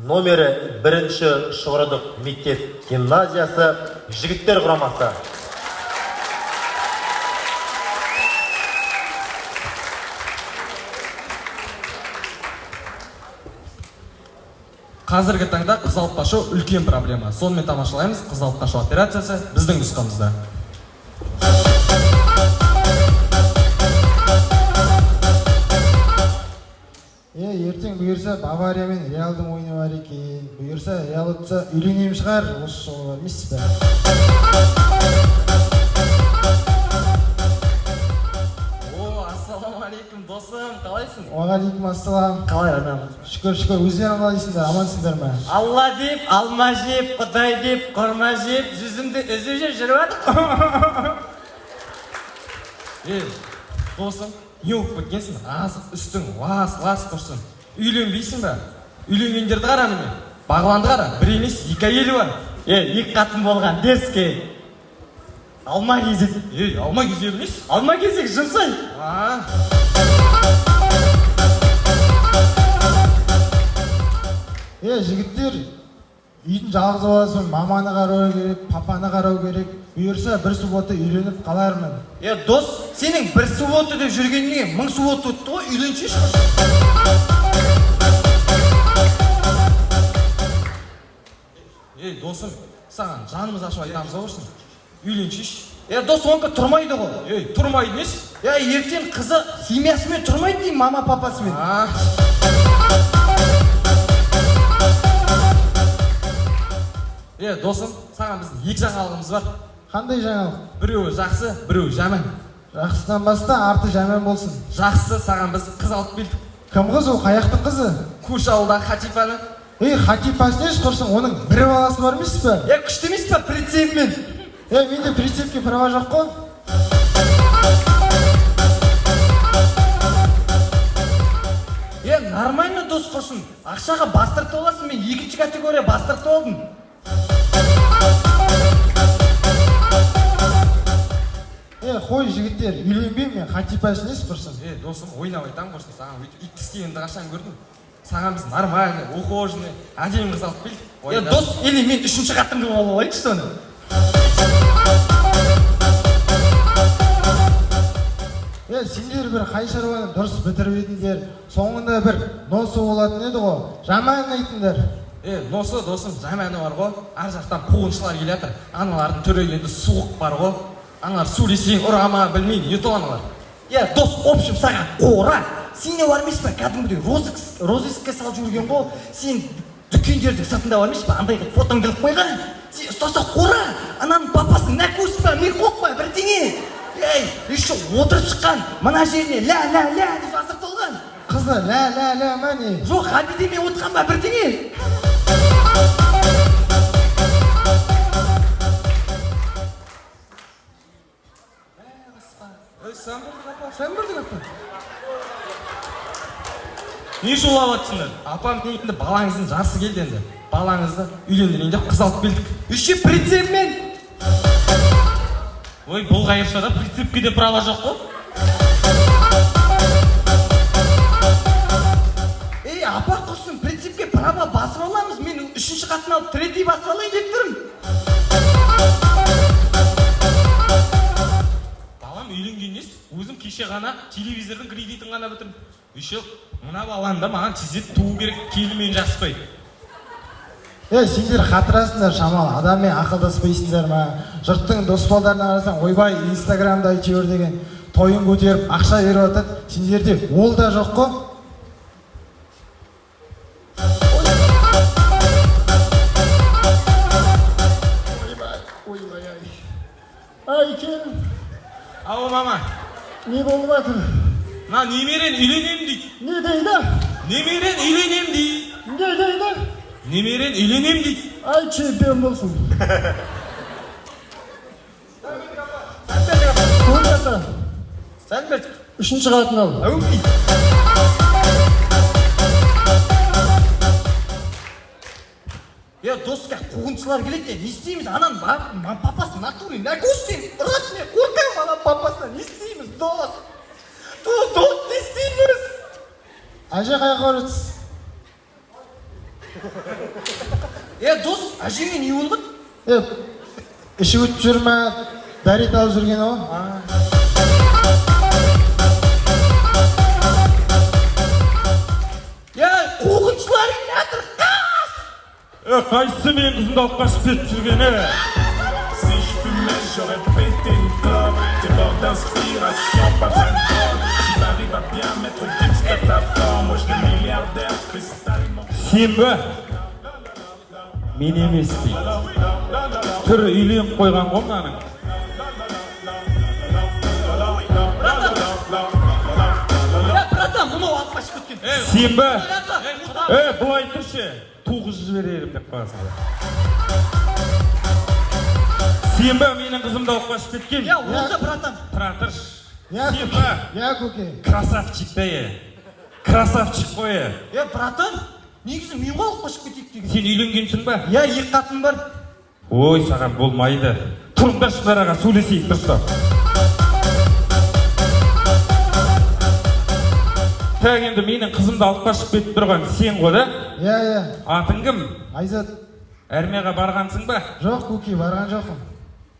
Номері бірінші Шұғырдық мектеп гимназиясы жігіттер құрамасы. Қазіргі таңда қыз алып қашу үлкен проблема. Сонымен тамашалаймыз қыз алып қашу операциясы біздің нұсқамызда. Е, ертең бұйырса Бавария мен Реалдың ойыны бар екен. Бұйырса Реал ұтса үйленемін шығар, осы жолы бар емес пе? О, ассалаумағалейкум, досым, қалайсың? Уағалейкум ассалам. Қалай адам? Шүкір, шүкір, өздерің қалайсыңдар, амансыңдар ма? Алла деп, алма жеп, Құдай деп, құрма жеп, жүзімді үзіп жеп жүріп жатыр. Е, досым, не болып кеткенсің? Азық үстің лас лас құрсын. Үйленбейсің ба? Үйленгендерді қара міне. Бағланды қара, бір емес, екі әйелі бар. Е, екі қатын болған дерске. Алма кезек. Ей, алма кезегі емес. Алма кезек жұмсай. А, Е, жігіттер, үйдің жалғыз баласымын, маманы қарау керек, папаны қарау керек. Бұйырса бір суббота үйленіп қалармын. Е, дос, сенің бір суббота деп жүргеніңе мың суббота өтті ғой, үйленсейші. Ей, досым, саған жанымыз ашып айтамыз ғой құрсын. Үйленшейші. Е, дос, онікі тұрмайды ғой. Ей, тұрмайды несі? Е, ертең қызы семьясымен тұрмайды деймін, мама папасымен. А, е, досым, саған біздің екі жаңалығымыз бар. Қандай жаңалық? Біреуі жақсы, біреуі жаман. Жақсыдан баста, арты жаман болсын. Жақсы, саған біз қыз алып келдік. Кім қыз ол, қаяқтың қызы? Көрші ауылдағы Хатипаны. Ей, Хатипасы несі құрсын, оның бір баласы бар емес пе? Е, күшті емес па, прицепмен? Е, менде прицепке права жоқ қой. Е, нормально, дос, құрсын. Ақшаға бастыртып аласың, мен екінші категория бастыртып алдым. Е, қой, жігіттер, үйленбеймін мен, Хатипасы несі құрсын. Е, досым, ойнап айтамын құрсын, саған өйтіп ит тістегенді қашан көрдің? Саған біз нормальный, ухоженный, әдемі қыз алып келдік. Е, дос, или мен үшінші қатын қылып алып алайыншы соны. Е, сендер бір қай шаруаны дұрыс бітіріп едіңдер, соңында бір носы болатын еді ғой, жаман айтыңдар. Е, носы, досым, жаманы бар ғой. Ар жақтан қуғыншылар келе жатыр. Аналардың түрі енді суық бар ғой. Аналар сөйлесең ұра ма, білмеймін, не то аналар. Е, дос, в общем, саған қора. Сене бар емес па, кәдімгідей розыскке салып жіберген ғой. Сен дүкендердің сыртында бар емес па, андай қылып фотоңды іліп қойған. Сен ұстаса қора, ананың папасы нәкөс па, миркоп па, бірдеңе. Ей, еще отырып шыққан, мына жеріне ля ля ля деп жаздырып алған. Қызы ля ля ля ма не? Жоқ, Ғабиденмен отырған ба, бірдеңе. Ей, сен бірдік апа, сен бірдік апа. Не шулап жатсыңдар? Апам, енді балаңыздың жасы келді енді. Балаңызды үйлендірейін деп қыз алып келдік. Еще прицепмен. Ой, бұл қайыршада прицепке де права жоқ қой. Ей, апа, құрсын, прицепке права басып аламыз. Мен үшінші қатын алып, третий басып алайын деп тұрмын. Балам үйленген несі? Өзім кеше ғана телевизордың кредитін ғана бітірдім. Еще мына баланы да маған тездетіп туу керек, келімен жаспай. Е, сендер қатырасыңдар шамалы, адаммен ақылдаспайсыңдар ма? Жұрттың дос балдарына қарасаң, ойбай, инстаграмда әйтеуір деген тойын көтеріп ақша беріп жатады, сендерде ол да жоқ қой. Ойбай, ойбай, ай. Ай, келін, Ау, мама. не болып жатыр? Мына немерен үйленемін дейді. Не дейді? Немерен үйленемін дейді. Не дейді? Немерен үйленемін дейді. Ай, чемпион болсын. Көрмесе, Сәл бердік. үшінші қатын ал. Әумин. Е, дос, қуғыншылар келеді, не істейміз? Ананың папасы натурный нәкөс деймін. Ұрады, мен қорқамын ананың папасынан. Не істейміз, дос? Дос, дос, не істейміз? Әже, қаяққа баратсыз? Е, дос, әжеңе не болған? Е, іші өтіп жүр ма, дәрет алып жүрген ғой. Е, қуғыншылар келе жатыр, қаш! Е, қайсысы менің қызымды алып қашып кетіп жүрген, е? Si je fumais, j'aurais pété une clope. T'es mort d'inspiration, pas besoin de drogue. Si t'arrives à bien mettre Gibbs dans ta forme, moi je milliardaire, cristal, mon Сен бе? Мен емес дейді. Түрі үйленіп қойған ғой мынаның. Е, братан, мынау алып қашып кеткен. Сен бе? Братан, Е, былай тұршы. Туғызып жіберерім деп қоясың. Сен бе менің қызымды алып қашып кеткен? Е, осы, братан. Тұра тұршы. Иә, Сен көке. бе? Иә, көке. Красавчик та, е. Красавчик қой, е. Е, братан, негізі мен ғой алып қашып кетейік деген. Сен үйленгенсің ба? Иә, екі қатын бар. Ой, саған болмайды. Тұрыңдаршы, мына араға сөйлесейік дұрыстап. Так, енді менің қызымды алып қашып кетіп тұрған сен ғой да? Иә, иә. Атың кім? Айзат. Армияға барғансың ба? Жоқ, көке, барған жоқпын.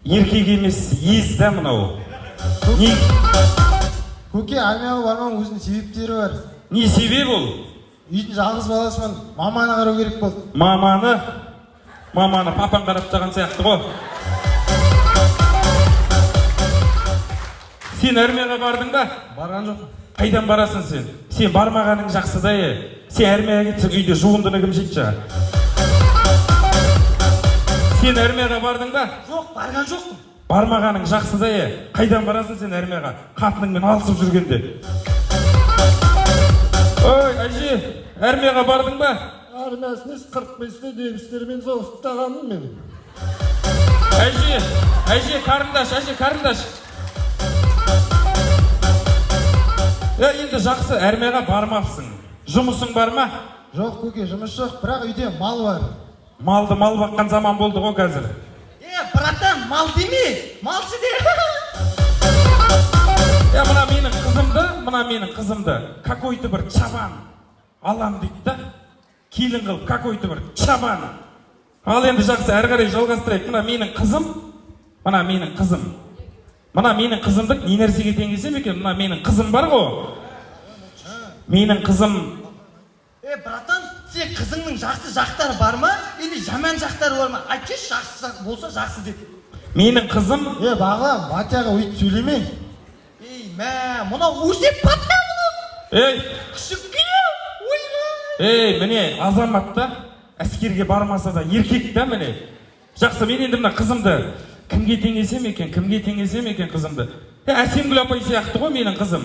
Еркек емес, ез да мынау. Не, Көке, армияға бармауым өзінің себептері бар. не себеп ол? Үйдің жалғыз баласымын, маманы қарау керек болды. Маманы, маманы папаң қарап тастаған сияқты ғой. Сен армияға бардың ба? Барған жоқпын. Қайдан барасың сен? Сен бармағаның жақсы да, е. Сен армияға кетсең, үйде жуындыны кім жейді жаңа? Сен армияға бардың ба? Жоқ, барған жоқпын. Бармағаның жақсы да, е. Қайдан барасың сен армияға? Қатыныңмен алысып жүргенде. Ой, әже, армияға бардың ба? Армиясын емес, 45-те немістермен соғыстағанмын мен. Әже, әже, қарындаш, әже, қарындаш. Е, енді жақсы, армияға бармапсың. Жұмысың бар ма? Жоқ, көке, жұмыс жоқ, бірақ үйде мал бар. Малды мал баққан заман болды ғой қазір. Е, братан, мал деме, малшы де. Е, мына менің қызымды, мына менің қызымды какой-то бір чабан алам дейді да. Келін қылып какой-то бір чабан. Ал енді жақсы, әрі қарай жалғастырайық. Мына менің қызым, мына менің қызым. Мына менің қызымды не нәрсеге теңесем екен? Мына менің қызым бар ғой. Менің қызым. Е, братан, сен қызыңның жақсы жақтары бар ма или жаман жақтары бар ма? Айтшы, жақсы жақ болса жақсы деп. Менің қызым. Е, Бағлан, батяға өйтіп сөйлеме. Ей, мә, мынау өсек патша мынау. Ей, Күшік күйеу, ойбай. ей, міне азамат та әскерге бармаса да еркек та, міне. Жақсы, мен енді мына қызымды кімге теңесем екен, кімге теңесем екен қызымды? Е, Әсемгүл апай сияқты ғой менің қызым.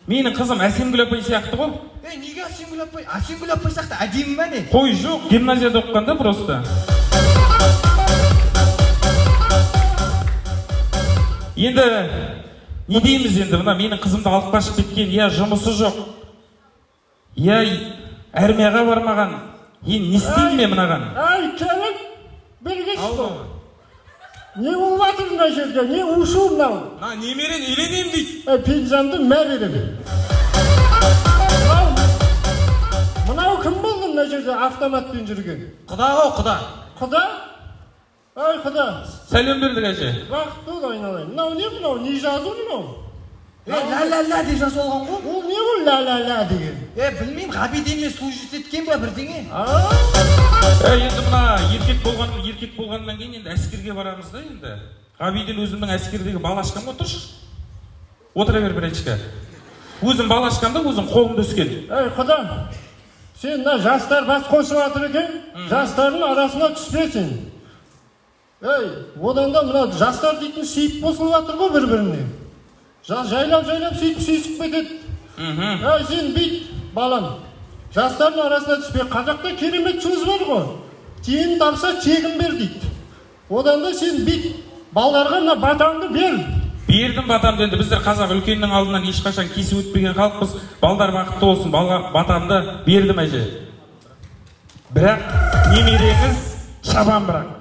Менің қызым Әсемгүл апай сияқты ғой. Ей, неге Әсемгүл апай? Әсемгүл апай сияқты әдемі ма не? Қой, жоқ, гимназияда оқыған да просто. Енді не дейміз енді, мына менің қызымды алып қашып кеткен, я жұмысы жоқ, я армияға бармаған. Енді не істеймін мен мынаған? Ай, келін, білгіш қой. Не болып жатыр мына жерде, не ушу мынау? Мына немерен үйленемін дейді. Ей, пенжамды мә беремін. Мынау кім болды мына жерде автоматпен жүрген? Құда ғой, құда. Құда? Ай, құда. Сәлем бердік, әже. Бақытты бол, айналайын. Мынау не мынау? Не жазу мынау? Е, ля ля ля деп жазып алған ғой. Ол не ол ля ля ля деген? Е, білмеймін, Ғабиденмен служить еткен ба бірдеңе? А? Е, енді мына еркек болған, еркек болғаннан кейін енді әскерге барамыз да енді. Ғабиден өзімнің әскердегі балашкам ғой, тұршы. Отыра бер, братишка. Өзім балашкам да, өзім қолымда өскен. Ей, құда, сен мына жастар бас қосып жатыр екен, жастардың арасына түспе сен. Ей, одан да мына жастар дейтін сүйіп қосылып жатыр ғой бір-біріне. Жайлап жайлап сөйтіп сүйісіп кетеді. Ей, сен бүйт, балам. Жастардың арасына түспе. Қазақта керемет сөз бар ғой. Тиын тапса тегін бер дейді. Одан да сен бүйт, балдарға мына батаңды бер. Бердім батамды енді. Біздер қазақ үлкеннің алдынан ешқашан кесіп өтпеген халықпыз. Балдар бақытты болсын, бала батамды бердім, әже. Бірақ немереңіз шабан бірақ.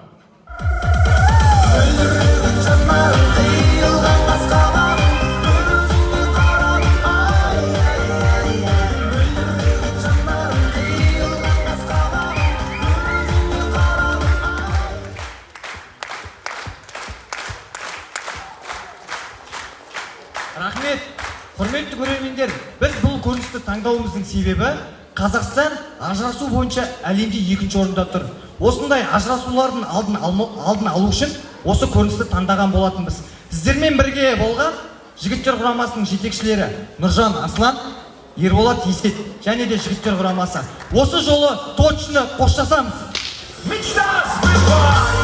Құрметті көрермендер, біз бұл көріністі таңдауымыздың себебі: Қазақстан ажырасу бойынша әлемде екінші орында тұр. Осындай ажырасулардың алдын алу үшін осы көріністі таңдаған болатынбыз. Сіздермен бірге болған жігіттер құрамасының жетекшілері Нұржан, Аслан, Ерболат, Есет және де жігіттер құрамасы. Осы жолы точно қоштасамыз. Мечта сбывается.